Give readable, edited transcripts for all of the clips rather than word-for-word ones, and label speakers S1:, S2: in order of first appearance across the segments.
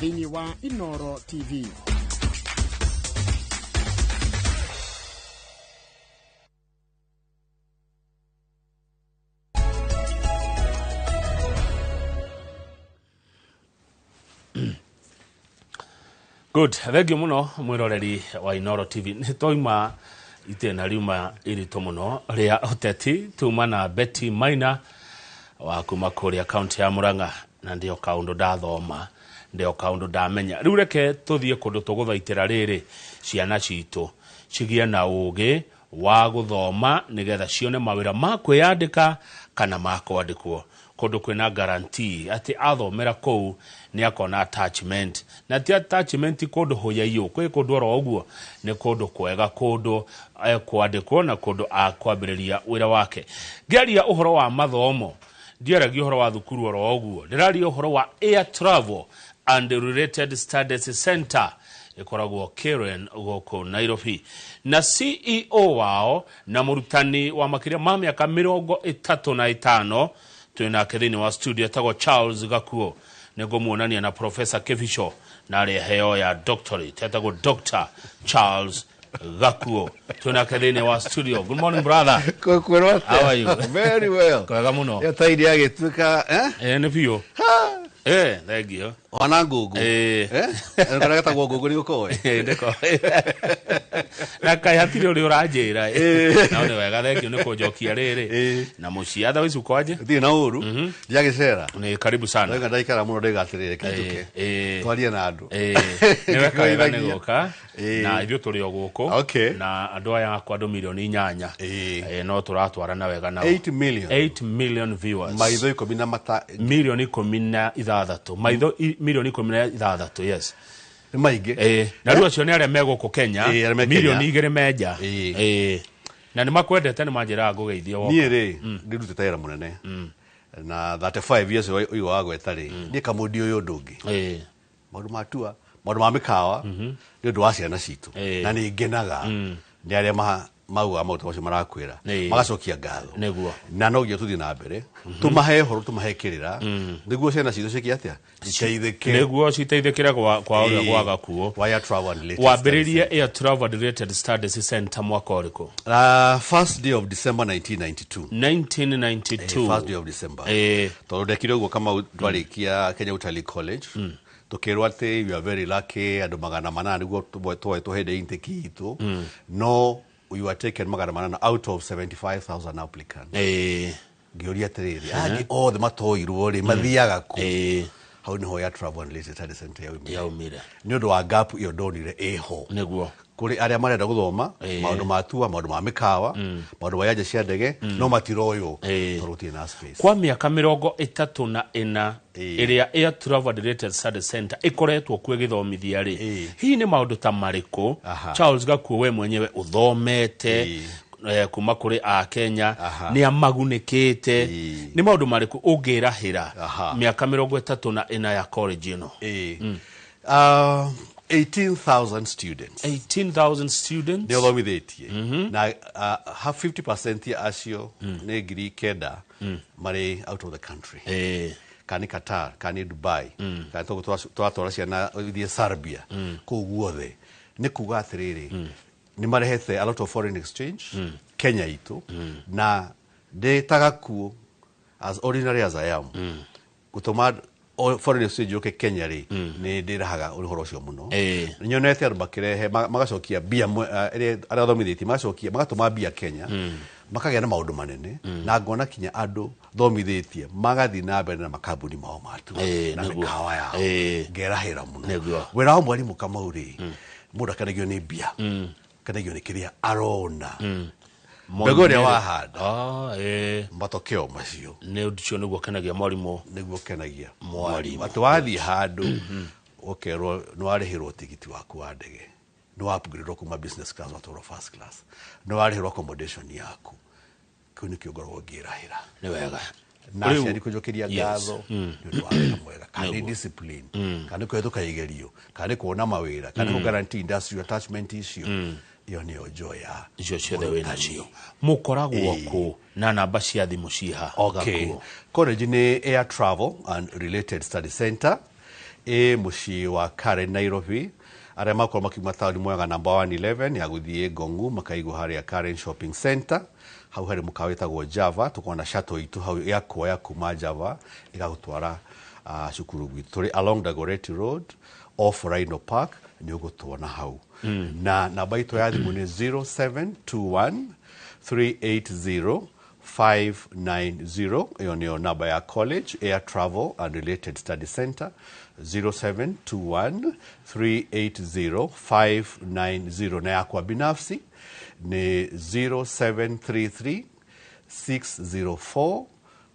S1: Thĩinĩ wa Inoro TV.
S2: Good, thengiũ mũno mwĩroreri wa Inoro TV. Nĩ twauma itĩna riuma iritũ mũno rĩa ũteti, tuma na Betty Maina wa kuma kũrĩa kaunti ya Murang'a, na ndio kaũndũ ndathoma, ndio kaũndũ ndamenya. Rĩu reke tũthiĩ kũndũ tũgũthaitĩra rĩrĩ ciana citũ cigĩe na ũgĩ wa gũthoma nĩgetha cione mawĩra ma kwĩyandĩka kana ma kwandĩkwo kũndũ kwĩna guarantee atĩ athomera kũu nĩ akona attachment, na ti attachment kũndũ hũyaiyũ, kwĩ kũndũ oro ũguo, nĩ kũndũ kwega, kũndũ kwandĩkwo na kũndũ akwambĩrĩria wĩra wake. Ngĩaria ũhoro wa mathomo, ndiaragia ũhoro wa thukuru oro ũguo, ndĩraria ũhoro wa Air Travel and Related Studies Center ĩkoragwo Karen gũkũ Nairobi, na CEO wao na mũrutani wa makĩria ma mĩaka 35 twĩ nake thĩinĩ wa studio, etagwo Charles Gakuo. Nĩngũmuonania na Professor Kibicho na arĩa heo ya doctorate, etagwo Dr. Charles Gakuo, twĩ nake thĩinĩ wa studio. Good morning, brother.
S3: Kwĩrwo.
S2: How are you?
S3: Very well.
S2: Kwega mũno.
S3: Ĩyo tairi yagĩtuĩka, eh?
S2: Nĩ biũ, thank you.
S3: Ona ngũngũ. Eh? Kana getagwo ngũngũ nĩ ũkoĩ.
S2: Ndĩko. Na kaĩ hatirĩ ũrĩa ũranjĩra. No nĩ wega, thank you nĩ kũnjokia rĩrĩ. Na mũciĩ otherwise uko aje?
S3: Ndirĩ na ũru. Ndiagĩcera.
S2: Nĩ karibu sana.
S3: Ndaiga ndaikara mũno ndaiga atĩrĩrĩ kĩnjũke. Twarie na andũ.
S2: Nĩ weka wega nĩ
S3: Ngĩkũithagia.
S2: gũka. Na ithuĩ tũrĩ o gũkũ. Na andũ aya akwa, andũ 8 milioni. No tũratwarana wega nao.
S3: 8 million.
S2: 8 million viewers.
S3: Maitho ikũmi na mata
S2: 16 milioni, maitho 16 milioni, yes.
S3: Nĩ maingĩ.
S2: Na rĩu acio nĩ arĩa me gũkũ Kenya.
S3: Arĩa me Kenya.
S2: 2 milioni menja. Na nĩ makwendete, nĩ manjĩraga ngũgeithie woka.
S3: Niĩ rĩ, ndĩrutĩte wĩra mũnene. Na 35 years ũyũ wagweta rĩ, niĩ kamũndi ũyũ ũndũ ũngĩ. Maũndũ ma tua, maũndũ ma mĩkawa, nĩ ũndũ wa ciana citũ. Na nĩ ngenaga nĩ arĩa maugaga maũndũ macio marakwĩra. Magacokia ngatho. Na no nginya tũthiĩ na mbere tũmahe ũhoro, tũmahe kĩrĩra, nĩguo ciana citũ ciĩke atĩa? Citeithĩke.
S2: Nĩguo citeithĩkĩre kwa ũrĩa gwa Gakuo.
S3: Wa Air Travel and Related
S2: Wambĩrĩrie Air Travel and Related Studies Center mwaka ũrĩkũ?
S3: First day of December 1992.
S2: 1992.
S3: First day of December. Tondũ ndekire ũguo, Kamau, twarĩkia Kenya Utalii College, tukĩrwo atĩ you are very lucky, andũ 800 nĩguo twoetwo hĩndĩ ya intake itũ, no you are taken 800 out of 75,000 applicants. Ngĩũria atĩrĩrĩ, angĩ othe matoirwo rĩ, mathiaga kũ? Hau nĩho ya Travel and Related Studies Center yaumire.
S2: Yaumire.
S3: Nĩ ũndũ wa gap ĩyo ndonire ĩho kũrĩ arĩa marenda gũthoma maũndũ ma tua, maũndũ ma mĩkawa, maũndũ ma iwanja cia ndege, no matiroywo tondũ gũtirĩ na space.
S2: Kwa mĩaka 34 ĩrĩa Air Travel and Related Studies Center ĩkoretwo kuo ĩgĩthomithia rĩ, hihi nĩ maũndũ ta marĩkũ, Charles Gakuo, we mwenyewe ũthomete kuma kũrĩ a Kenya nĩ amagunĩkĩte, nĩ maũndũ marĩkũ ũngĩrahĩra mĩaka 34 ya college ĩno?
S3: 18,000 students.
S2: 18,000 students.
S3: Nĩ ũthomithĩtie na half, 50% ya acio nĩ 9,000 marĩ out of the country, kana nĩ Qatar, kana nĩ Dubai, kana tũratwara ciana ithiĩ Serbia, kũu guothe. Nĩ kuga atĩrĩrĩ, nĩ marehete a lot of foreign exchange Kenya itũ. Na ndĩ ta Gakuo, as ordinary as I am, gũtũma foreign exchange yũke Kenya rĩ, nĩ ndĩrahaga ũhoro ũcio mũno. Nĩ nyonete andũ makĩrehe magacokia mbia ĩrĩa arĩa thomithĩtie magacokia, magatũma mbia Kenya, makagĩa na maũndũ manene, na ngona kinya andũ thomithĩtie magathiĩ na mbere na makambuni mao matu na mĩkawa yao. Ngerahĩra mũno. Wĩra wa mwarimũ, Kamau, rĩ, mũndũ akenagio nĩ mbia, akenagio nĩ kĩrĩa arona, mbegũ ĩrĩa wahanda, matokeo macio.
S2: Nĩ ũndũ ũcio nĩguo kenagia mwarimũ.
S3: Nĩguo kenagia
S2: Mwarimũ.
S3: Atĩ wathiĩ handũ ũkerwo nĩ warĩhĩrwo tigiti waku wa ndege, nĩ wa upgrade kuma business class watwarwo first class, nĩ warĩhĩrwo accommodation yaku, kĩu nĩkĩo ngoragwo ngĩrahĩra.
S2: Nĩ wega.
S3: Na aciari kũnjokeria ngatho nĩ ũndũ wa wĩra mwega, kana nĩ discipline, kana nĩ kũhetũka igerio, kana nĩ kuona mawĩra, kana nĩ kũ-guarantee industrial attachment icio, ĩyo nĩyo joy ya
S2: Icio ciothe wĩ nacio. Mũkoragwo kũ na namba cia thimũ ciha?
S3: Okay.
S2: Gakuo?
S3: College nĩ Air Travel and Related Study Center. Ĩ mũciĩ wa Karen, Nairobi. Arĩa makorwo makiuma taũni moyaga namba 111 ya gũthiĩ Ngongu, makaigwo harĩa Karen Shopping Center. Hau harĩ mũkawa wĩtagwo Java, tũkorwo na shuttle itũ hau ya kuoya kuma Java ĩgagũtwara cukuru gwitũ. Tũrĩ along Dagoretti Road, off Rhino Park, nĩ ũgũtuona hau. Na namba itũ ya thimũ nĩ 0721 380 590. Ĩyo nĩyo namba ya college, Air Travel and Related Study Center, 0721 380 590. Na yakwa binafsi nĩ 0733 604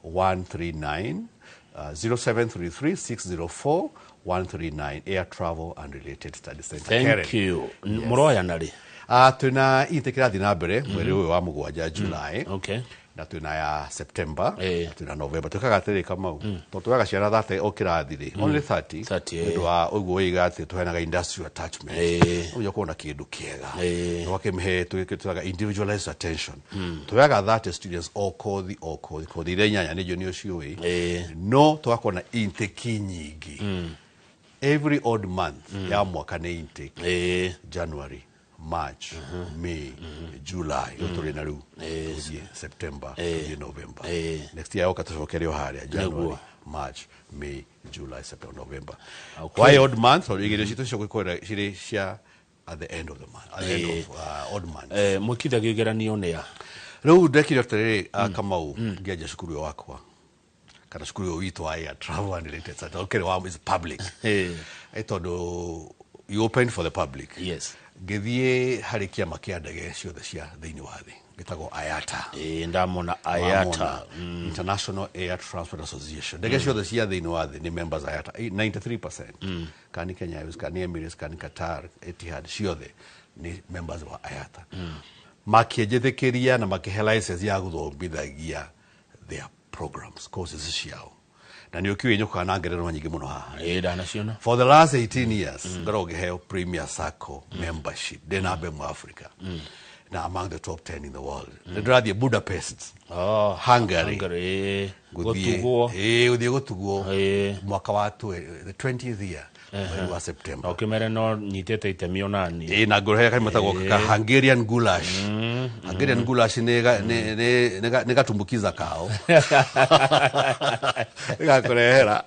S3: 139, 0733 604 139, Air Travel and Related Study Center.
S2: Thank
S3: Karen.
S2: you. Mũroya narĩ?
S3: Twĩna intake ĩrathiĩ na mbere mweri ũyũ wa mũgwanja, July, na twĩna ya September, na twĩna November. Twĩkaga atĩrĩ, Kamau, tondũ tuoyaga ciana 30 o kĩrathi rĩ, only 30,
S2: 30,
S3: nĩ ũndũ wa ũguo wĩiga atĩ tũheanaga industrial attachment, ũguo ũkorwo na kĩndũ kĩega, ũgakĩmĩhe twĩtaga individualized attention. Tuoyaga 30 students o kothi o kothi, kothi iria inyanya nĩnjũ nĩ ũciũĩ, no tũgakorwo na intake nyingĩ. Every odd month ya mwaka nĩ intake: January, March, May, July, ĩyo tũrĩ na rĩu, tũthiĩ September, tũthiĩ November. Next year yoka tũcokere o harĩa January, March, May, July, September, November. Why odd month? Tondũ igerio citũ cio gũkorwo cirĩ cia at the end of the month, at the end of odd month.
S2: Mwĩkithagio igeranio nĩ a?
S3: Rĩu ndekire atĩrĩrĩ, Kamau, ngĩanjia cukuru ĩyo wakwa, kana cukuru ũyũ witũ wa Air Travel and Related Studies, okay, wa is public. Tondũ you open for the public. Ngĩthiĩ harĩ kĩama kĩa ndege ciothe cia thĩinĩ wa thĩ gĩtagwo IATA.
S2: Ndamona IATA.
S3: Wamona, International Air Transport Association. Ndege ciothe cia thĩinĩ wa thĩ nĩ members IATA, 93%, kana nĩ Kenya Airways, kana nĩ Emirates, kana nĩ Qatar, Etihad, ciothe nĩ members wa IATA. Makĩnjĩtĩkĩria na makĩhe license ya gũthomithagia their programs, courses ciao, na nĩ ũkiũĩ nyũkaga na ngerenwa nyingĩ mũno haha.
S2: Ndanaciona.
S3: For the last 18 years ngoragwo ngĩheo Premier Circle membership, ndĩ namba ĩmwe Africa na among the top 10 in the world. Nĩ ndĩrathiĩ Budapest,
S2: Oh,
S3: Hungary.
S2: Hungary.
S3: Gũthiĩ
S2: Gũtugwo.
S3: Gũthiĩ gũtugwo mwaka wa the 20th year, mweri wa September.
S2: Na ũkĩmere no nyitĩte itemi onani.
S3: Na ngũrehe karĩ metagwo ka Hungarian goulash. Hungarian goulash nĩ gatumbukiza kao gakũrehera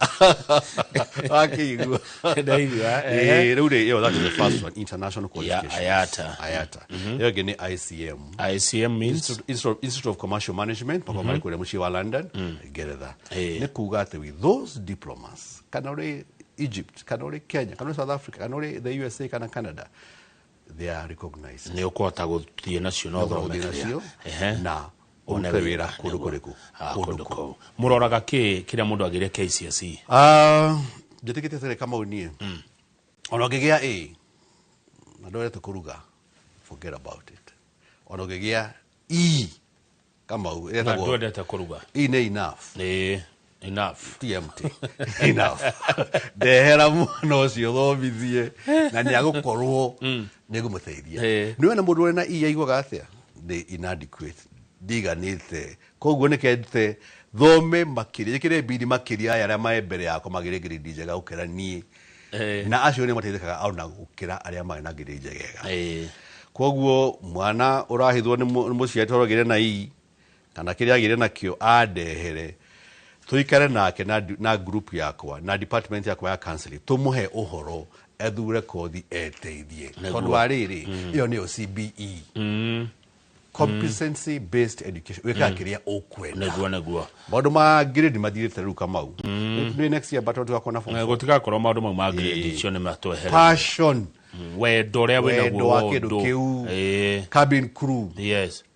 S3: wakĩigua.
S2: Ndaigua, ehe.
S3: Rĩu rĩ, ĩyo, that is the first one, international qualifications.
S2: IATA.
S3: IATA. Ĩyo ĩngĩ nĩ ICM.
S2: ICM means?
S3: Institute of Commercial Management, makorwo marĩ kũrĩa mũciĩ wa London, Ngeretha.
S2: Ĩĩ.
S3: Nĩ kuga atĩ with those diplomas, kana ũrĩ Egypt, kana ũrĩ Kenya, kana ũrĩ South Africa, kana ũrĩ the USA, kana Canada, they are recognized.
S2: Nĩ ũkũhota gũthiĩ nacio na
S3: Ũkũhota
S2: ũthome
S3: gũthiĩ
S2: kĩrĩa.
S3: nacio na
S2: Wone
S3: ũrute
S2: wĩra
S3: wĩra kũndũ
S2: nĩguo.
S3: kũrĩkũ?
S2: Ah,
S3: Kũndũ
S2: kũndũ
S3: kũu.
S2: kũu. Mũroraga kĩ kĩrĩa mũndũ agĩre KCSE?
S3: Ah, njĩtĩkĩtie atĩrĩ, Kamau, niĩ ona ũngĩgĩa A na ndwendete kũruga, forget about it. Ona ũngĩgĩa E, Kamau,
S2: Na
S3: ĩretagwo
S2: ndwendete kũruga.
S3: E nĩ enough.
S2: Ĩĩ, enough.
S3: TMT enough. Ndehera mwana ũcio thomithie na nĩ agũkorwo nĩ ngũmũteithia. Nĩ wena mũndũ ũrĩ na E aiguaga atĩa? Nĩ inadequate, ndiganĩte, koguo nĩ kendete thome makĩria, njĩkĩre bidi makĩria, aya arĩa marĩ mbere yakwa magĩre grade njega gũkĩra niĩ. Na acio nĩ mateithĩkaga ona gũkĩra arĩa marĩ na grade njegega. Koguo mwana ũrahithwo nĩ mũciari tondũ agĩire na E kana kĩrĩa agĩire nakĩo, andehere tũikare nake na group yakwa na department yakwa ya counseling, tũmũhe ũhoro ethure kothi eteithie.
S2: Nĩguo.
S3: Tondũ wa rĩrĩ, ĩyo nĩyo CBE, competency based education, wĩkaga kĩrĩa ũkwenda.
S2: Nĩguo.
S3: Maũndũ ma grade mathirĩte rĩu, Kamau. Nĩ next year but tũgakorwo na form four.
S2: Gũtigakorwo maũndũ mau ma grade icio nĩ matwehere.
S3: Passion.
S2: Wendo ũrĩa
S3: Wendo
S2: wĩnaguo
S3: wa
S2: wa
S3: kĩndũ
S2: ũndũ.
S3: kĩu. Cabin crew,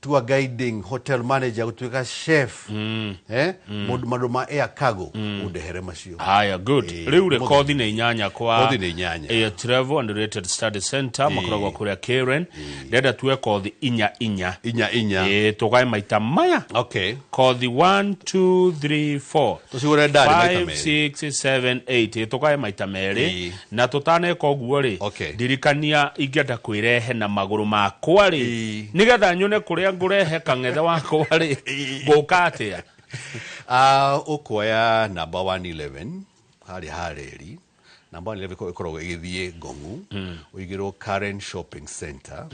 S3: tour guiding, hotel manager, gũtuĩka chef, maũndũ ma air cargo, ũndehere macio.
S2: Haya, good. Rĩu rĩ, kothi nĩ inyanya kwa
S3: Kothi nĩ inyanya.
S2: Air Travel and Related Study Center, makoragwo kũrĩa Karen. Ndĩrenda tuwe kothi inya inya.
S3: Inya inya.
S2: Tũgae maita maya. Kothi 1 2 3 4
S3: Tũcigũre ndari maita
S2: 5
S3: merĩ.
S2: 6 7 8, tũgae maita merĩ. Na tũtaneka ũguo rĩ, ndirikania ingĩenda kwĩrehe na magũrũ makwa rĩ, nĩgetha nyone kũrĩa ngũrehe kang'ethe wakwa rĩ, ngũka atĩa?
S3: Ũkuoya namba 111 harĩa hareri. Number 1 level ĩkoragwo ĩgĩthiĩ Ngong'u, ũigĩrwo Karen Shopping Center.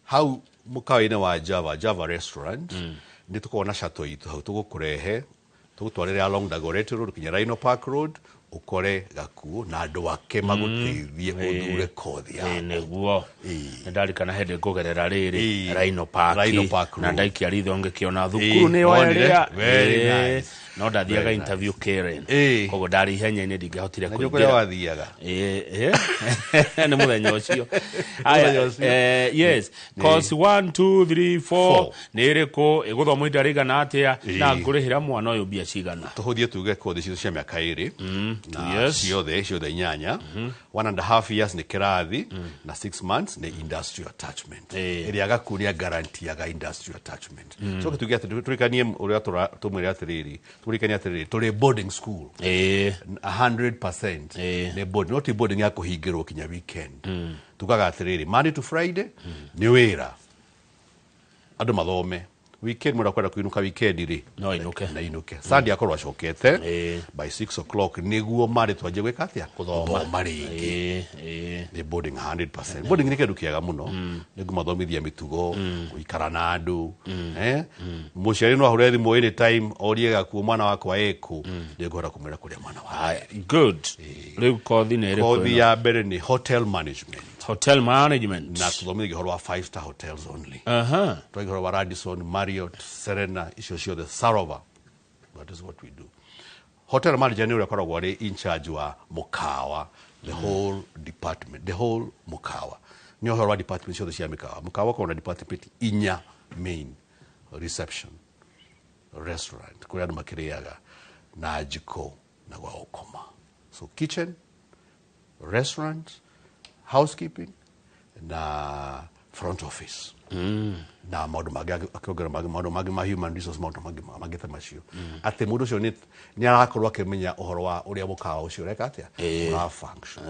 S3: Hau mũkawa-inĩ wa Java, Java Restaurant, nĩ tũkoragwo na shuttle itũ hau, tũgũkũrehe tũgũtwarĩre along Dagoretti Road kinya Rhino Park Road, ũkore Gakuo na andũ ake magũteithie ũthure kothi yaku.
S2: Nĩguo nĩ ndarikana hĩndĩ ngũgerera rĩrĩ Rhino Park,
S3: Rhino Park
S2: na
S3: Road.
S2: ndaikia ritho ngĩkĩona thukuru nĩ
S3: Wonire?
S2: ĩrĩa.
S3: Very nice.
S2: No ndathiaga
S3: Very
S2: interview Karen, koguo ndarĩ ihenya-inĩ, ndingĩahotire
S3: Na nĩ kũrĩa
S2: kũingĩra.
S3: wathiaga.
S2: Ĩĩ, nĩ mũthenya ũcio. Aya,
S3: Mũthenya ũcio.
S2: Yes, course 1 2 3 4.
S3: Four.
S2: Nĩ ĩrĩkũ ĩgũthomwo ihinda rĩigana atĩa na ngũrĩhĩra mwana ũyũ mbia cigana?
S3: Tũhũthie tuge kothi citũ cia mĩaka 2 na
S2: 2 years.
S3: Ciothe inyanya, 1.5 years nĩ kĩrathi na 6 months nĩ industrial attachment, ĩrĩa Gakuo nĩ agarantiaga industrial attachment. Coke tuge atĩ tũrikanie ũrĩa tũmwĩre atĩrĩrĩ, tũrikanie atĩrĩrĩ, tũrĩ boarding school 100%. Nĩ boarding, no ti boarding ya kũhingĩrwo kinya weekend. Tugaga atĩrĩrĩ, Monday to Friday nĩ wĩra, andũ mathome. Weekend mũndũ akwenda kũinũka weekend rĩ,
S2: No ainũke.
S3: Na inũke. Sunday akorwo acokete by 6 o'clock nĩguo marĩ twanjie gwĩka atĩa? Gũthoma rĩngĩ.
S2: Ĩĩ, ĩĩ.
S3: Nĩ boarding 100%. Boarding nĩ kĩndũ kĩega mũno, nĩ ngũmathomithia mĩtugo, gũikara na andũ. Mũciari no ahũre thimũ anytime orie, "Gakuo, mwana wakwa ĩkũ?" Nĩ ngũhota kũmwĩra kũrĩa mwana wake.
S2: Haya, good. Rĩu kothi nĩ ĩrĩkũ
S3: Kothi
S2: ĩno?
S3: ya mbere nĩ hotel management.
S2: Hotel management.
S3: Na tũthomithagia ũhoro wa five star hotels only. Twagia ũhoro wa Radisson, Marriott, Serena, icio ciothe, Sarova. That is what we do. Hotel manager nĩ ũrĩa ũkoragwo arĩ in charge wa mũkawa, the whole department, the whole mũkawa. Nĩ ũhoro wa department ciothe cia mĩkawa. Mũkawa ũkoragwo na department inya main: reception, restaurant kũrĩa andũ makĩrĩaga, na jiko, na gwa gũkoma. So kitchen, restaurant, housekeeping na front office na maũndũ mangĩ akĩongerera mangĩ, maũndũ mangĩ ma human resource, maũndũ mangĩ mangĩ ta macio, atĩ mũndũ ũcio nĩ arakorwo akĩmenya ũhoro wa ũrĩa mũkawa ũcio ũreka atĩa, ũra function.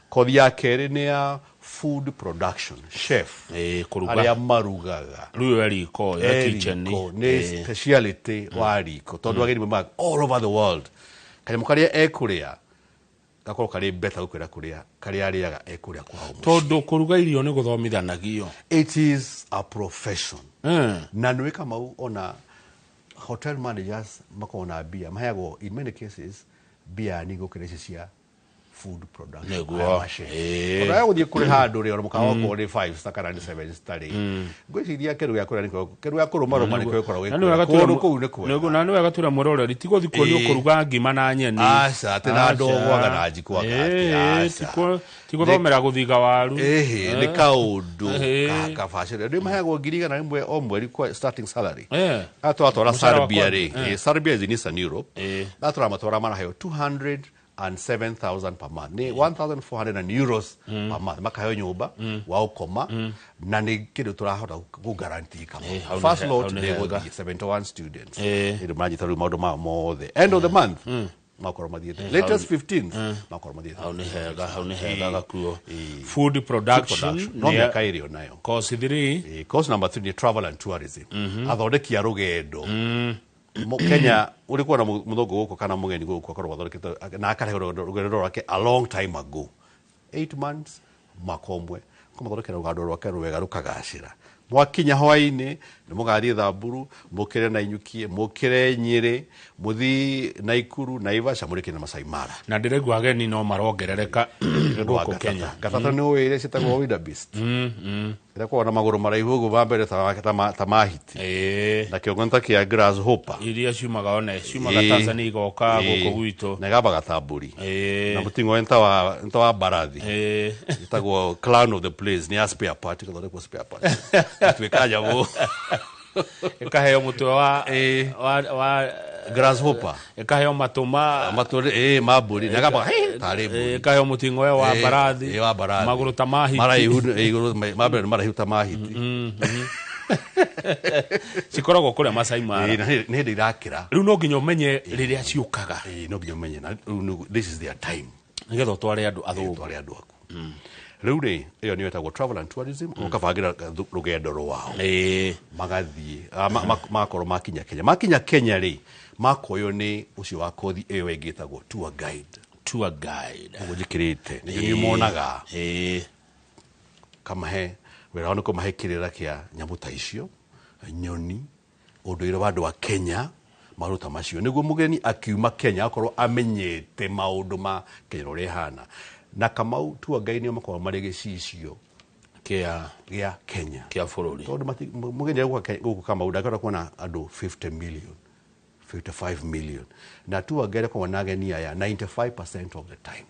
S3: Kothi ya kerĩ nĩ ya food production chef,
S2: Kũruga.
S3: arĩa marugaga.
S2: Rĩu e riko ya
S3: E
S2: kitchen.
S3: riko, nĩ speciality wa riko, tondũ ageni maumaga all over the world. Kanyamũ karĩa ekũrĩa gakorwo karĩ better gũkĩra kũrĩa karĩa arĩaga ekũrĩa kwao mũciĩ.
S2: Tondũ kũruga irio nĩ gũthomithanagio.
S3: It is a profession. Na nĩ Kamau, ona hotel managers makoragwo na mbia, maheagwo in many cases mbia nini gũkĩra ici cia food production. Aya ma chef. Tondũ aya gũthiĩ kũrĩ handũ rĩ, ona mũkawa okorwo nĩ five star kana nĩ seven star rĩ, ngwĩciria kĩndũ gĩa kũrĩa nĩkĩo, kĩndũ gĩa kũrũmarũma nĩkĩo gĩkoragwo
S2: Na
S3: gĩ
S2: nĩ wega
S3: kwega.
S2: twĩre
S3: Kũndũ kũu nĩ kwega.
S2: Na nĩ wega twĩre mwĩroreri ti gũthiĩ kuonio kũruga ngima na nyeni.
S3: Aca, atĩ na ndogo anga na njiko anga atĩ, aca.
S2: Ti gũthomera gũthiga waru.
S3: Ĩhĩ, nĩ kaũndũ kabacĩrĩre. Rĩu maheagwo 100,000 o mweri kwa starting salary. Atwatwara
S2: Mũcara wa
S3: Serbia
S2: kwa-
S3: rĩ, Serbia is in Eastern Europe, atwara maraheo 207,000 per month, nĩ €1,400 per month. Makaheo nyũmba wa ũkoma na nĩ kĩndũ tũrahota kũ guarantee kama
S2: Hau nĩ
S3: first
S2: hau
S3: lot
S2: nĩ
S3: nĩ
S2: hega.
S3: gũthiĩ 71 students. Ĩndĩ maranyita rĩu maũndũ mao mothe, end of the month makorwo mathiĩte, latest 15th makorwo mathiĩte.
S2: Hau nĩ hega, hau nĩ hega, Gakuo. Food production.
S3: No mĩaka 2 onayo.
S2: Course 3.
S3: Course number 3 ni travel and tourism, athondeki a rũgendo. Kenya ũrĩ kuona mũthũngũ gũkũ kana mũgeni gũkũ akorwo athondekete na akarehe rũgendo rwake a long time ago, 8 months, mwaka ũmwe, kũmathondekera rũgendo rwake rwega rũkagacĩra. Mwakinya hwainĩ nĩ mũgathiĩ Thamburu, mũkĩre Nanyukie, mũkĩre Nyĩrĩ, mũthiĩ Naikuru, Naivasha, mũrĩkie na Masai Mara.
S2: Na ndĩraigua ageni no marongerereka gũkũ Kenya.
S3: Gatata nĩ ũĩ iria ciĩtagwo wildebeest, ĩrĩa koragwo na magũrũ maraihu ũguo ma mbere ta mahiti, na kĩongo nĩ ta kĩa grasshopper.
S2: Iria ciumaga, one ciumaga Tanzania igoka gũkũ gwitũ.
S3: Na ĩgambaga ta mbũri na mũting'oe nĩ ta wa mbarathi. Ĩtagwo clown of the place. Nĩ ya spare part, ĩgathondekwo spare part ĩtuĩka nyamũ.
S2: Ĩkaheo mũtwe wa wa
S3: Grasshopper.
S2: Ĩkaheo matũ ma
S3: matũ ma mbũri na ĩgambaga "Hĩ", tarĩ mbũri.
S2: Ĩkaheo mũting'oe wa mbarathi.
S3: Wa mbarathi.
S2: Magũrũ ta mahiti.
S3: Maraihu igũrũ, ma mbere nĩ maraihu ta mahiti.
S2: Cikoragwo kũrĩa Masai Mara.
S3: Na nĩ hĩndĩ irakĩra.
S2: Rĩu no nginya ũmenye rĩrĩa ciũkaga.
S3: No nginya ũmenye na rĩu this is their time.
S2: Nĩgetha ũtware andũ athũngũ.
S3: Tware andũ aku. Rĩu rĩ, ĩyo nĩyo ĩtagwo travel and tourism, ũkabangĩra rũgendo rwao. Magathiĩ magakorwo makinya Kenya, makinya Kenya rĩ, makoywo nĩ ũcio wa kothi ĩyo ĩngĩ ĩtagwo tour guide.
S2: Tour guide.
S3: Ũguo njĩkĩrĩte nĩguo nĩ monaga. Kamahe wĩra wao nĩ kũmahe kĩrĩra kĩa nyamũ ta icio, nyoni, ũndũire wa andũ a Kenya, maũndũ ta macio, nĩguo mũgeni akiuma Kenya akorwo amenyete maũndũ ma Kenya ũrĩa ĩhana. Na Kamau, tour guide nĩo makoragwo marĩ gĩcicio
S2: kĩa
S3: gĩa Kenya,
S2: kĩa bũrũri.
S3: Tondũ mũgeni agũka gũkũ Kamau ndangĩhota kuona andũ 50 million, 55 million, na tour guide akoragwo na ageni aya 95% of the time.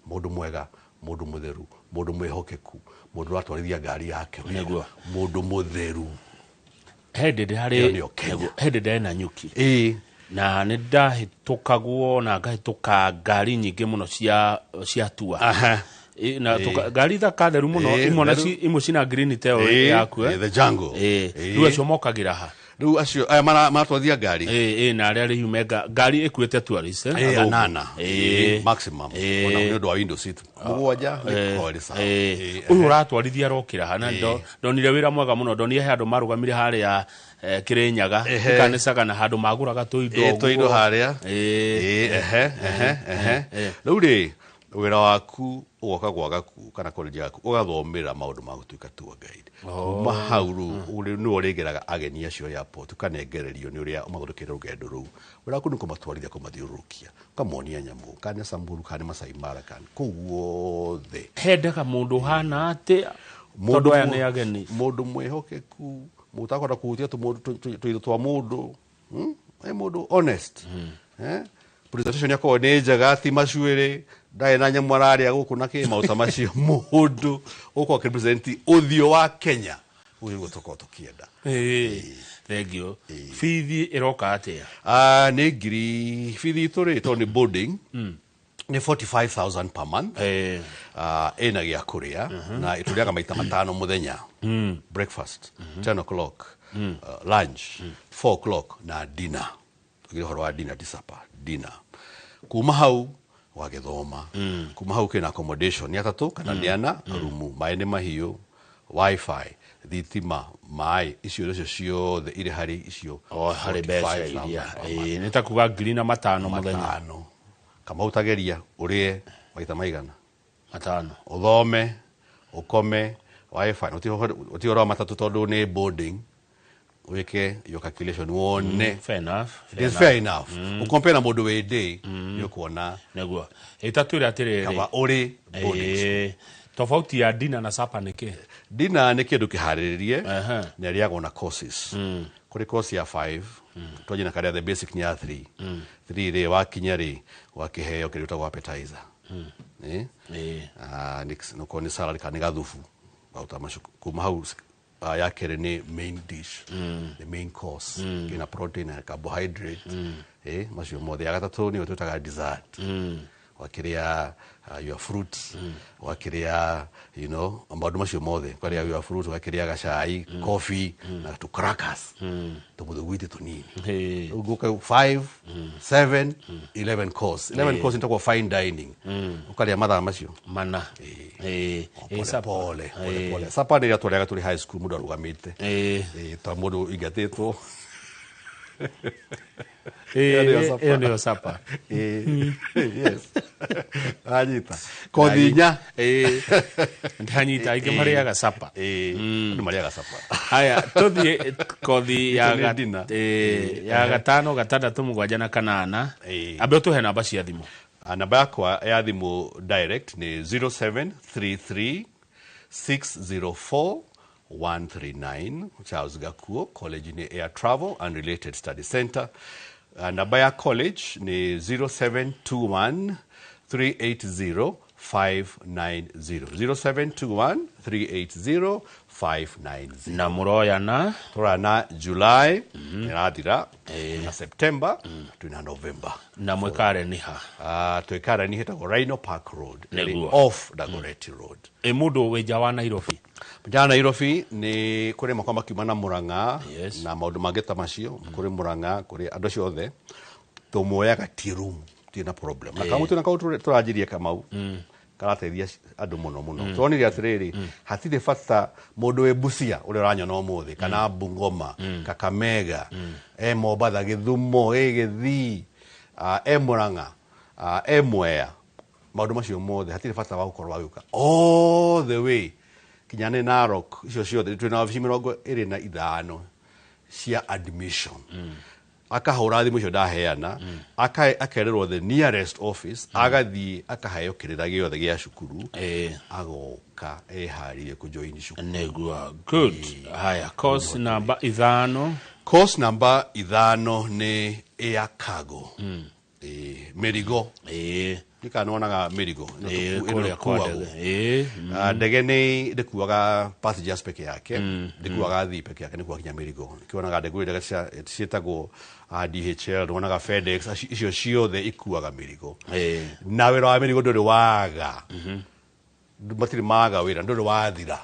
S3: Mũndũ mwega, mũndũ mũtheru, mũndũ mwĩhokeku, mũndũ ũratwarithia ngari yake wega, mũndũ mũtheru.
S2: Hĩndĩ
S3: Ĩyo
S2: ndĩrarĩ
S3: nĩyo Kenya.
S2: Nĩguo, hĩndĩ ndĩrarĩ na nyuki na nĩ ndahĩtũkagwo na ngahĩtũka ngari nyingĩ mũno cia tour. Na ngari thaka theru mũno, imwe
S3: theru.
S2: Imwe cina green ta ĩyo yaku, eh.
S3: The Jungle.
S2: Rĩu acio mokagĩra ha?
S3: Rĩu acio aya maratwarithia ngari.
S2: Na arĩa rĩu me ngari ĩkuĩte tourist, athũngũ.
S3: Anana. Maximum. Ona nĩ ũndũ wa window seat mũgwanja nĩ gũkorwo ĩrĩ sawa.
S2: Ũyũ ũratwarithia arokĩra ha? Na ndonire wĩra mwega mũno, ndonire he andũ marũgamire harĩa, Kĩrĩnyaga, kanĩcaga na handũ magũraga tũindo
S3: Tũindo
S2: ũguo.
S3: harĩa. Ehe ehe ehe Rĩu rĩ, wĩra waku ũgoka gwa gaku kana college yaku ũgathomera maũndũ ma gũtuĩka tour guide. Kuma hau rĩu nĩwe ũrĩgeraga ageni acio airport, ũkanengererio nĩ ũrĩa ũmathondekeire rũgendo rũu. Wĩra waku nĩ kũmatwarithia, kũmathiũrũrũkia, ũkamonia nyamũ, kana nĩ Samburu, kana nĩ Masai Mara, kana kũu guothe.
S2: Hendaga mũndũ ũhana atĩa, tondũ aya nĩ ageni?
S3: Mũndũ mwĩhokeku, mũndũ ũtakũhota kũhutia tũindo twa mũndũ, Ĩ mũndũ honest. Presentation yakorwo nĩ njega, ti macuĩrĩ, ndarĩ na nyamũ ararĩa gũkũ na kĩ maũndũ ta macio. Mũndũ ũkorwo akĩrepresent ũthiũ wa Kenya, ũguo nĩguo tũkorwo tũkĩenda.
S2: Thank you. Bithi ĩroka atĩa?
S3: Ah, nĩ ngiri, bithi itũ rĩ, tondũ nĩ boarding, nĩ 45,000 per month. Ĩna gĩa kũrĩa na ĩtũrĩaga maita 5 mũthenya: breakfast 10 o'clock, lunch 4 o'clock na dinner. Tũgire ũhoro wa dinner, ti supper, dinner. Kuma hau wagĩthoma, kuma hau kwĩna accommodation nĩ atatũ kana nĩ ana rumu, maĩ nĩ mahiũ, wifi, thitima, maĩ, icio icio ciothe irĩ harĩ icio
S2: O harĩ mbeca
S3: 45,000
S2: iria
S3: per month.
S2: Nĩ ta kuga 5,000 mũthenya.
S3: Matano. Kamau, tageria ũrĩe maita maigana?
S2: 5.
S3: Ũthome, ũkome, wifi, ũti ũhoro wa matatũ tondũ nĩ boarding. Wĩke your calculation wone.
S2: Fair enough.
S3: It is fair enough. Ũkompare na mũndũ wĩ day, nĩ ũkuona
S2: Nĩguo ĩtatwĩre atĩrĩrĩ,
S3: kaba ũrĩ boarding school.
S2: Tofauti ya dinner na supper nĩ kĩ?
S3: Dinner nĩ kĩndũ kĩharĩrĩrie na ĩrĩagwo na courses. Kũrĩ course ya 5, twanjie na karĩa the basic nĩ ya 3. 3 rĩ, wakinya rĩ, wakĩheo kĩrĩa gĩtagwo appetizer. Ah, nĩ nĩ salad kana nĩ gathubu, maũndũ ta macio. Kuma hau, ya kerĩ nĩ main dish, the main course, kĩna protein na carbohydrate, macio mothe. Ya gatatũ nĩyo twĩtaga dessert, wakĩrĩa your fruits, wakĩrĩa maũndũ macio mothe, ũkarĩa your fruit, ũgakĩrĩa gacai, coffee na tũ crackers, tũmũthugwiti tũnini. Rĩu ngũka 5, 7, 11 course. 11 course nĩtagwo fine dining, ũkarĩa mathaa macio
S2: 4.
S3: Pole
S2: Supper.
S3: pole pole pole. Supper nĩ ĩrĩa twarĩaga tũrĩ high school, mũndũ arũgamĩte. Ta mũndũ ingatĩtwo. Ĩyo nĩyo supper.
S2: Ĩyo nĩyo supper.
S3: Yes, anyita kothi inya.
S2: Ndanyita, aingĩ marĩaga supper.
S3: Andũ marĩaga supper.
S2: Haya, tũthiĩ kothi ya
S3: Itũ nĩ dinner.
S2: Ya 5, 6, 7 na 8. Ambe ũtũhe namba cia thimũ.
S3: Ah, namba yakwa ya thimũ direct nĩ 0733 604 139, Charles Gakuo, college nĩ Air Travel and Related Study Center. Namba ya college nĩ 0721 380 590, 0721 380 590.
S2: Na mũroyana?
S3: Tũrana July ĩrathira na September, twĩna November.
S2: Na mwĩkare nĩ ha?
S3: Twĩkara nĩ hetagwo Rhino Park Road.
S2: Nĩguo.
S3: Off Dagoretti Road.
S2: Ĩ mũndũ wĩ nja wa Nairobi?
S3: Njana Nairobi nĩ kũrĩ makwa makiuma na Murang'a na maũndũ mangĩ ta macio, kũrĩ Murang'a, kũrĩ andũ acio othe tũmoyaga tea room, tirĩ na problem na kamũ twĩna kaũ tũranjirie Kamau karateithia andũ mũno mũno. Tuonire atĩrĩrĩ, hatirĩ bata mũndũ wĩ Busia ũrĩa ũranyona ũmũthĩ, kana Bungoma, Kakamega, e Mombatha, Gĩthumo, ĩ Gĩthii, e Murang'a. E Mwea, maũndũ macio mothe hatirĩ bata wa gũkorwo wagĩũka all the way kinya nĩ Narok. Icio ciothe twĩna wabici 25 cia admission. Akahũra thimũ icio ndaheana, akererwo the nearest office, agathiĩ akaheo kĩrĩra gĩothe gĩa cukuru, agoka eharĩrie kũjoin cukuru.
S2: Nĩguo, good. Haya, course namba 5.
S3: Course namba 5 nĩ air cargo. Mĩrigo. Ndikana wonaga mĩrigo ĩno ĩno
S2: kũrĩa kwa
S3: ĩkuagwo.
S2: ndege.
S3: Ah, ndege nĩ ndĩkuaga passengers peke yake, ndĩkuaga athii peke yake, nĩkuaga nginya mĩrigo. Nĩkĩonaga ndege ndege ciĩtagwo DHL, nĩwonaga FedEx, icio ciothe ikuaga mĩrigo. Na wĩra wa mĩrigo ndũrĩ waga, matirĩ maga wĩra, ndũrĩ wathira,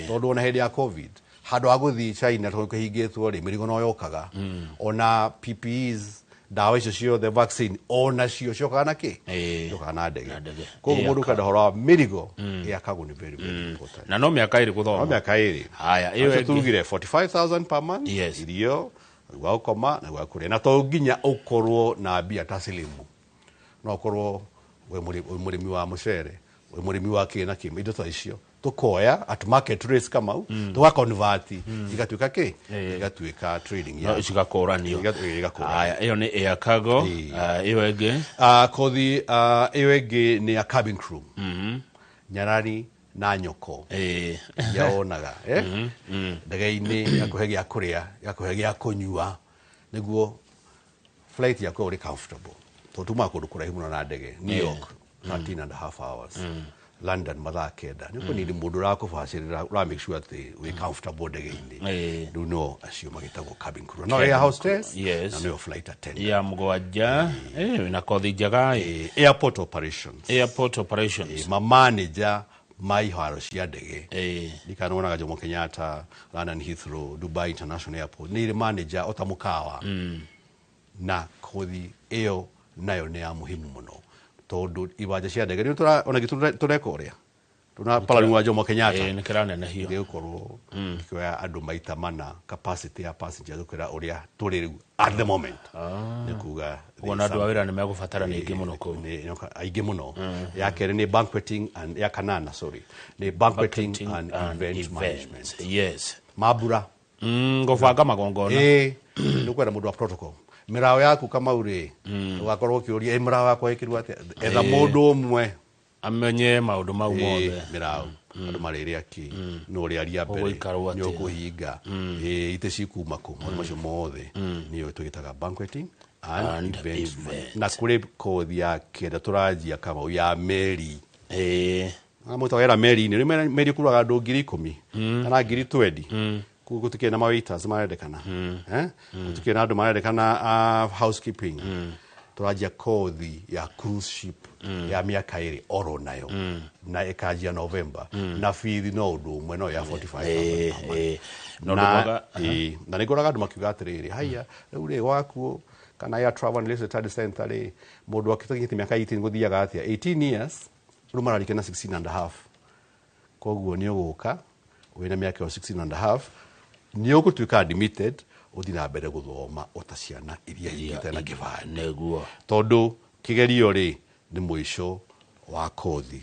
S3: tondũ ona hĩndĩ ya COVID handũ ha gũthiĩ China tondũ kũhingĩtwo rĩ, mĩrigo no yokaga. Ona PPEs, ndawa icio ciothe, vaccine onacio ciokaga na kĩ? Ciokaga na ndege.
S2: Na ndege.
S3: Koguo
S2: Air
S3: mũndũ ũkenda ũhoro wa mĩrigo, air cargo nĩ very very important.
S2: Na no mĩaka 2
S3: No
S2: gũthoma.
S3: mĩaka 2.
S2: Haya, ĩyo
S3: Acio
S2: ĩngĩ.
S3: tugire 45,000 per month, irio, gwa gũkoma na gwa kũrĩa. Na to nginya ũkorwo na mbia taslimu, no ũkorwo wĩ mũrĩmi wa mũcere, wĩ mũrĩmi wa kĩ na kĩ, indo ta icio tukoya at market rates Kamau, tuga convert igatuĩka kĩ? Igatuĩka trading
S2: No
S3: ya
S2: cigakũranio.
S3: Igakũranio.
S2: Haya, ĩyo nĩ air cargo. Ĩyo ĩngĩ.
S3: Kothi ĩyo ĩngĩ nĩ ya cabin crew. Nyarari na nyoko iria wonaga ndege-inĩ, gakũhe gĩa kũrĩa, gakũhe gĩa kũnyua, nĩguo flight yaku ũrĩ comfortable, tondũ tumaga kũndũ kũraihu mũno na ndege. New York 13 and a half hours, London mathaa 9. Nĩ ũkũnidi mũndũ ũrakũbacĩrĩra, ũra make sure atĩ wĩ comfortable ndege-inĩ. Rĩu no acio magĩtagwo cabin crew, no air hostess na nĩyo flight attendant.
S2: Ya 7, na kothi njega.
S3: Airport operations.
S2: Airport operations.
S3: Ma manager ma iharo cia ndege. Ndikana wonaga Jomo Kenyatta, London Heathrow, Dubai International Airport, nĩ irĩ manager ota mũkawa. Na kothi ĩyo nayo nĩ ya muhimu mũno, tondũ iwanja cia ndege nĩ ona gĩtũ tũreka ũrĩa tuna plan wa Jomo Kenyatta.
S2: Nĩ kĩranenehio.
S3: Gĩgũkorwo gĩkĩoya andũ maita mana capacity ya passengers gũkĩra ũrĩa tũrĩ rĩu at the moment. Nĩ kuga
S2: Ũguo na andũ a wĩra nĩ megũbatarania aingĩ mũno kũu.
S3: Aingĩ mũno. Ya kerĩ nĩ banqueting and ya kanana, sorry, nĩ banqueting
S2: Banqueting
S3: and
S2: and
S3: event
S2: event.
S3: management. Mambura.
S2: Gũbanga magongona.
S3: Nĩ ũkwenda mũndũ wa protocol. Mĩraũ yaku Kamau rĩ, ũgakorwo ũkĩũria, mĩraũ yakwa ĩkĩrwo atĩa? Etha mũndũ ũmwe
S2: amenye maũndũ mau mothe.
S3: Mĩraũ andũ marĩrĩa kĩ, nũ ũrĩaria mbere,
S2: Ũgũikarwo
S3: nĩ
S2: atĩa?
S3: ũkũhinga, itĩ cikuma kũ, maũndũ macio mothe nĩyo twĩtaga banqueting and
S2: And
S3: event
S2: event.
S3: management. Na kũrĩ kothi ya 9 tũranjia Kamau ya meri. Mũtwagera meri-inĩ, rĩu meri ĩkuaga andũ 10,000 kana 20,000. Kũu gũtikĩrĩ na ma-waiters marendekana. Gũtikĩrĩ na andũ marendekana a housekeeping. Tũranjia kothi ya cruise ship ya mĩaka 2 oro nayo. Na ĩkanjia November. Na bithi no ũndũ ũmwe, no ya 45,000 per month.
S2: Na ũndũ mwega.
S3: Na nĩ ngoraga andũ makiuga atĩrĩrĩ, haiya, rĩu rĩ gwakuo kana ya Travel and Leisure Study Center rĩ, mũndũ akĩkinyĩtie mĩaka 18 gũthiaga atĩa? 18 years, rĩu mararikana 16 and a half. Koguo nĩ ũgũka wĩna mĩaka ĩyo 16 and a half, nĩ ũgũtuĩka admitted, ũthiĩ na mbere gũthoma ota ciana iria ingĩ itarĩ na kĩbandĩ. Tondũ kĩgerio rĩ nĩ mũico wa kothi.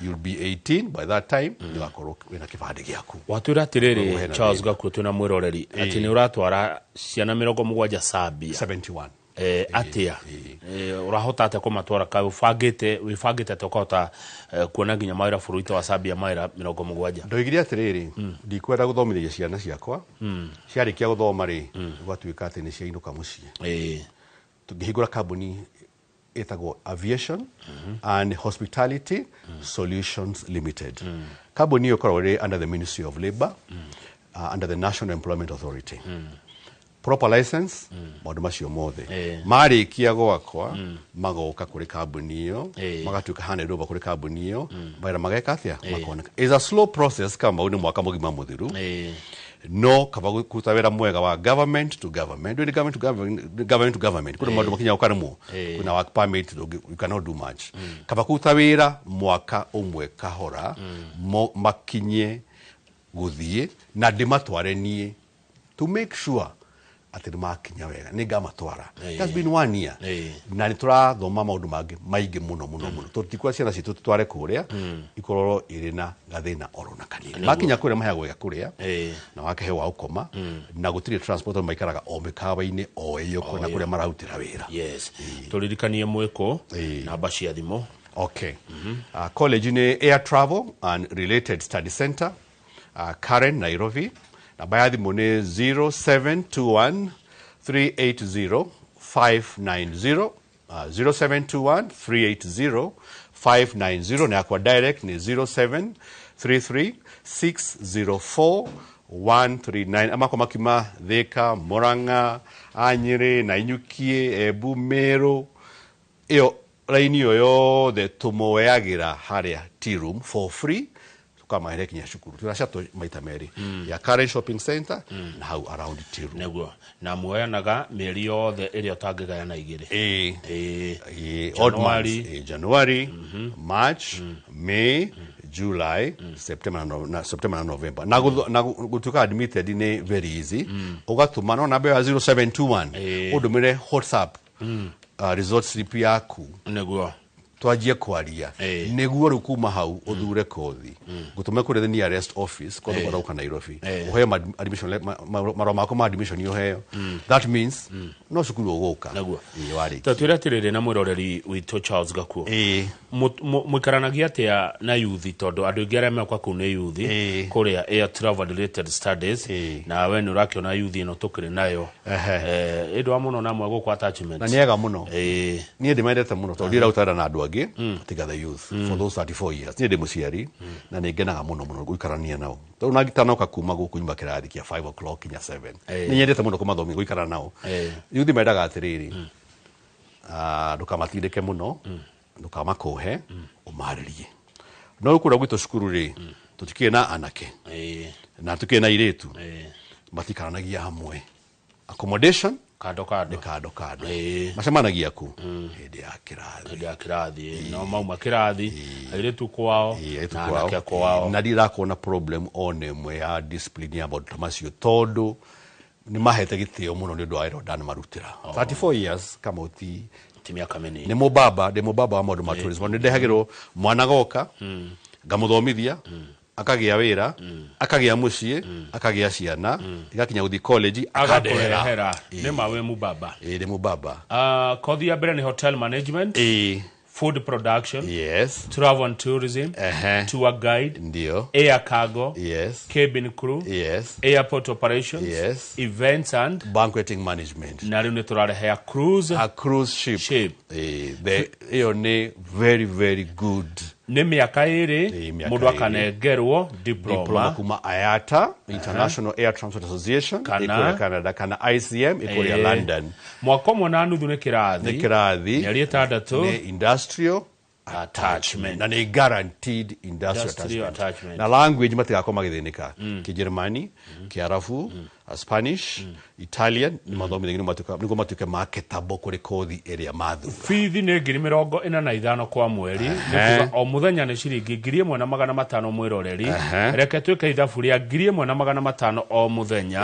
S3: You'll be 18 by that time, nĩ ũgakorwo wĩna kĩbandĩ gĩaku.
S2: Watwĩra atĩrĩrĩ,
S3: Koguo hena
S2: Charles
S3: thĩna.
S2: Gakuo, twĩna mwĩroreri atĩ nĩ ũratwara ciana 70 Zambia.
S3: 71.
S2: Atĩa? Ũrahota atĩa kũmatwara? Ka wĩbangĩte atĩa ũkahota kuona nginya mawĩra bũrũri wa Zambia mawĩra 70?
S3: Ndoigire atĩrĩrĩ, ndikwenda gũthomithia ciana ciakwa, ciarĩkia gũthoma rĩ, gũgatuĩka atĩ nĩ ciainũka mũciĩ. Tũngĩhingũra kambuni ĩtagwo Aviation and Hospitality Solutions Limited. Kambuni ĩyo ĩkoragwo ĩrĩ under the Ministry of Labour, under the National Employment Authority. Proper license, maũndũ macio mothe. Marĩkia gwakwa, magoka kũrĩ kambuni ĩyo, magatuĩka handed over kũrĩ kambuni ĩyo, mawĩra mageka atĩa? Makoneka. It's a slow process Kamau, nĩ mwaka mũgima mũthiru. No kaba kũruta wĩra mwega wa government to government, ndũĩ nĩ government to government, government to government, kũrĩ maũndũ makinyaga ũkaremwo, kwĩna work permit, you cannot do much. Kaba kũruta wĩra mwaka ũmwe kahora, makinye gũthiĩ na ndĩmatware niĩ to make sure Atĩ nĩ makinya wega, nĩ ngamatwara. It has been one year na nĩ tũrathoma maũndũ mangĩ maingĩ mũno mũno mũno, tondũ tikwa ciana citũ tũtware kũrĩa ikorwo irĩ na gathĩna oro na kanini. Makinya kũrĩa maheagwo gĩa kũrĩa na wakaheo wa gũkoma, na gũtirĩ transport, tondũ maikaraga o mĩkawa-inĩ o ĩyo na kũrĩa mararutĩra wĩra.
S2: Yes, tũririkanie mwĩkũ, namba cia thimũ.
S3: Okay. College nĩ Air Travel and Related Study Center, Karen, Nairobi. Namba ya thimũ nĩ 0721 380 590, 0721 380 590, na yakwa direct nĩ 0733 604 139. Amakwa makiuma Thika, Murang'a, Anyĩrĩ, Nanyukie, Embu, Meru, ĩyo raini ĩyo yothe tũmoyagĩra harĩa tea room for free, tukamahere kinya cukuru. Tũracatwo maita merĩ, ya Karen Shopping Center na hau around tea room.
S2: Nĩguo, na muoyanaga mĩeri yothe ĩrĩa ũtangĩgayana igĩrĩ?
S3: Ĩĩ.
S2: Ĩĩ.
S3: Ĩĩ, odd
S2: January.
S3: months. Ĩĩ, January, March, May, July, September na September na November. Na gũtuĩka admitted nĩ very easy. Ũgatũma no namba ya 0721, ũndũmĩre WhatsApp result slip yaku, twanjie kwaria, nĩguo rĩu kuma hau ũthure kothi, ngũtũme kũrĩa the nearest office kũndũ kwa Nairobi, ũheo admission marũa maku ma admission ũheo. That means no cukuru ũgũka. Ĩĩ, warĩkia.
S2: Tatwĩre atĩrĩrĩ, na mwĩroreri witũ Charles Gakuo, mũikaranagia atĩa na yuthi, tondũ andũ aingĩ arĩa meoka kũu nĩ yuthi, kũrĩa Air Travel Related Studies, na we nĩ ũrakĩona yuthi ĩno tũkĩrĩ nayo, ĩndũ wa mũno namwe gũkũ attachment.
S3: Na nĩ ega mũno. Niĩ ndĩmendete mũno tondũ ndirarutana na andũ angĩ tiga the youth for those 34 years. Niĩ ndĩ mũciari na nĩ ngenaga mũno mũno gũikarania nao, tondũ na ngitanoka kuma gũkũ nyuma kĩrathi kĩa 5 o'clock kinya 7. Nĩ nyendete mũno kũmathomia, gũikara nao. Yuthi mendaga atĩrĩrĩ, ndũkamatindĩke mũno, ndũkamakũhe, ũmarĩrie. No rĩu kũrĩa gwitũ cukuru rĩ, tũtikĩrĩ na anake na tũkĩrĩ na airĩtu, matikaranagia hamwe. Accommodation
S2: kando kando.
S3: Nĩ kando kando. Macemanagia ku hĩndĩ ya kĩrathi.
S2: Hĩndĩ ya kĩrathi, no mauma kĩrathi, airĩtu kwao,
S3: Ĩĩ, airĩtu
S2: na
S3: kwao.
S2: anake kwao.
S3: Na ndirakorwo na problem ona ĩmwe ya discipline ya maũndũ ta macio, tondũ nĩ mahete gĩtĩo mũno nĩ ũndũ wa wĩra ũrĩa ndanamarutĩra 34 years kama ũti
S2: Ti mĩaka mĩnini.
S3: Nĩ mũbaba, ndĩ mũbaba wa maũndũ ma tourism. Nĩ ndehagĩrwo mwana goka, ngamũthomithia, akagĩa wĩra, akagĩa mũciĩ, akagĩa ciana, igakinya gũthiĩ college, akandehera.
S2: Agakũrehera. Nĩ ma wĩ mũbaba.
S3: Ĩĩ, ndĩ mũbaba.
S2: Kothi ya mbere nĩ hotel management, food production, travel and tourism, tour guide, air cargo, cabin crew, airport operations, events and
S3: banqueting management,
S2: na rĩu nĩ tũrarehea cruise
S3: a cruise ship.
S2: Ship.
S3: Ĩĩ, ĩyo nĩ very very good.
S2: Nĩ mĩaka ĩrĩ.
S3: Ĩĩ, mĩaka
S2: Mũndũ
S3: ĩrĩ.
S2: akanengerwo
S3: diploma
S2: diploma
S3: kuma IATA, International Air Transport Association,
S2: Kana-
S3: ĩkũrĩa Canada, kana ICM ĩkũrĩa London.
S2: Mwaka ũmwe na nuthu nĩ kĩrathi.
S3: Nĩ kĩrathi.
S2: Mĩeri 6.
S3: Nĩ industrial
S2: attachment.
S3: Na nĩ guaranteed industrial
S2: Industrial
S3: attachment.
S2: attachment.
S3: Na language matigakorwo magĩthĩnĩka, Kĩjerumani, Kĩarabu, Spanish, Italian nĩ mathomithagio nĩguo matuĩke marketable kũrĩ kothi ĩrĩa mathura.
S2: Bithi nĩ 45,000 kwa mweri. Nĩ kuga o mũthenya nĩ ciringi 1,500, mwĩroreri. Reke twĩke ithabu rĩa 1,500 o mũthenya.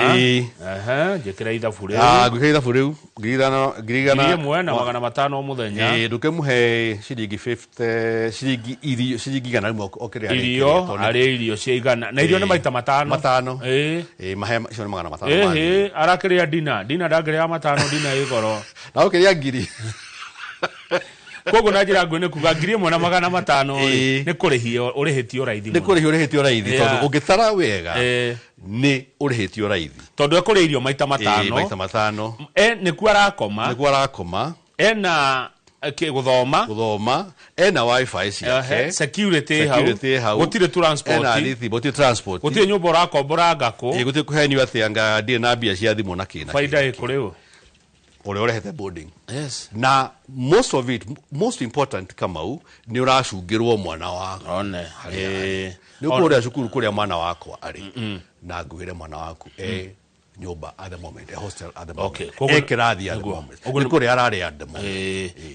S2: Njĩkĩra ithabu rĩu.
S3: Ngwĩka ithabu rĩu, 5,000, 1,000.
S2: 1,500 o mũthenya.
S3: Ĩĩ, ndũkĩmũhe ciringi 50, ciringi irio ciringi 100 o kĩrĩa
S2: Irio
S3: arĩkĩrĩa, tondũ
S2: arĩ irio cia 100, na irio nĩ maita matano.
S3: Matano.
S2: Ĩĩ.
S3: Ĩĩ, mahe icio nĩ 500 ma
S2: Ĩhĩ, arakĩrĩa dina dina, ndangĩrĩa matano, dina ĩ goro.
S3: Na ũkĩrĩa 1,000.
S2: Koguo na njĩra nguhĩ nĩ kuga 1,500 rĩ, nĩ kũrĩhio ũrĩhĩtio raithi
S3: Nĩ
S2: mũno.
S3: kũrĩhio ũrĩhĩtio raithi, tondũ ũngĩtara wega nĩ ũrĩhĩtio raithi.
S2: Tondũ ekũrĩa irio maita
S3: Ĩĩ, maita
S2: matano.
S3: matano.
S2: Nĩkuo arakoma.
S3: Nĩkuo arakoma.
S2: Ena gũthoma.
S3: Gũthoma, ena wifi ciake.
S2: Security hau.
S3: Security hau.
S2: Gũtirĩ transport.
S3: Ena rĩthi, gũtirĩ transport.
S2: Gũtirĩ nyũmba ũrakombora ngakũ.
S3: Ĩĩ, gũtirĩ kũhenio atĩ anga ndirĩ na mbia cia thimũ na kĩ na
S2: Baida
S3: kĩ.
S2: ĩ kũrĩ ũ?
S3: Ũrĩa ũrehete boarding.
S2: Yes.
S3: Na most of it, most important, Kamau, nĩ ũracungĩrwo mwana waku
S2: One.
S3: harĩa arĩ. Nĩ ũkũrĩa cukuru kũrĩa mwana wakwa arĩ, na ngwĩre mwana waku e Nyũmba at the moment, a hostel at the moment.
S2: Koguo-
S3: E kĩrathi at the
S2: Nĩguo.
S3: moment.
S2: Ũguo
S3: nĩ kũrĩa ararĩa at the moment.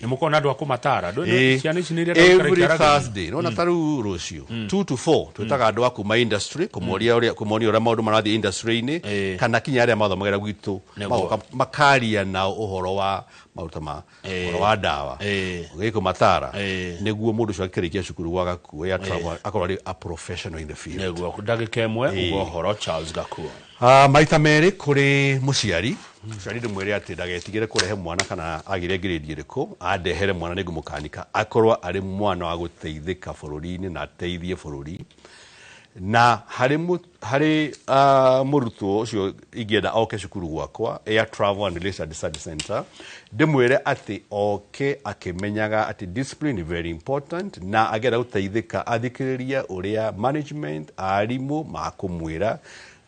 S2: Nĩ mũkorwo na andũ a kũmatara. Ciana ici nĩ irenda gũikara
S3: Every
S2: ikĩaragia.
S3: Thursday nona ta rĩu rũciũ 2 to 4 twĩtaga andũ a kuma industry kũmoria ũrĩa, kũmonia ũrĩa maũndũ marathiĩ industry-inĩ, kana kinya arĩa mathomagĩra gwitũ, magoka makaria nao ũhoro wa maruta ma ũhoro wa ndawa, gĩkũmatara, nĩguo mũndũ ũcio akĩrĩkia cukuru gwa Gakuo ya travel akorwo arĩ a professional in the field.
S2: Nĩguo, ndagĩka 1 ũguo ũhoro, Charles Gakuo.
S3: Ah, maita merĩ kũrĩ mũciari, mũciari ndĩmwĩre atĩ ndagetigĩre kũrehe mwana, kana agĩre grade ĩrĩkũ, andehere mwana, nĩngũmũkanika akorwo arĩ mwana wa gũteithĩka bũrũri-inĩ na ateithie bũrũri. Na harĩ mũrutwo ũcio ingĩenda oke cukuru gwakwa, Air Travel and Related Study Center, ndĩmwĩre atĩ oke akĩmenyaga atĩ discipline is very important, na agenda gũteithĩka athikĩrĩria ũrĩa management, arimũ makũmwĩra,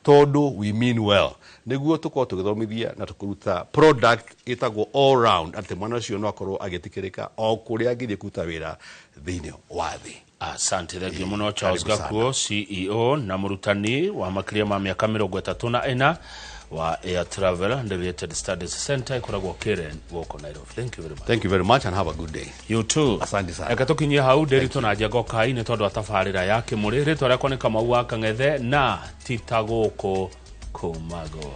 S3: tondũ we mean well, nĩguo tũkorwo tũgĩthomithia na tũkũruta product ĩtagwo all round, atĩ mwana ũcio no akorwo agĩtĩkĩrĩka o kũrĩa angĩthiĩ kũruta wĩra thĩinĩ wa thĩ.
S2: Asante, thengio mũno, Charles
S3: Karibu sana.
S2: Gakuo, CEO na mũrutani wa makĩria ma mĩaka 34 wa Air Travel and Related Studies Center, ĩkoragwo Karen gũkũ Nairobi. Thank you very much.
S3: Thank you very much and have a good day.
S2: You too.
S3: Asante sana.
S2: Reke tũkinyie hau Ndĩritũ na Njenga Kai nĩ tondũ wa tabarĩra ya Kĩmũrĩ. Rĩtwa rĩakwa nĩ Kamau wa Kang'ethe na tita gũkũ kũmagwo.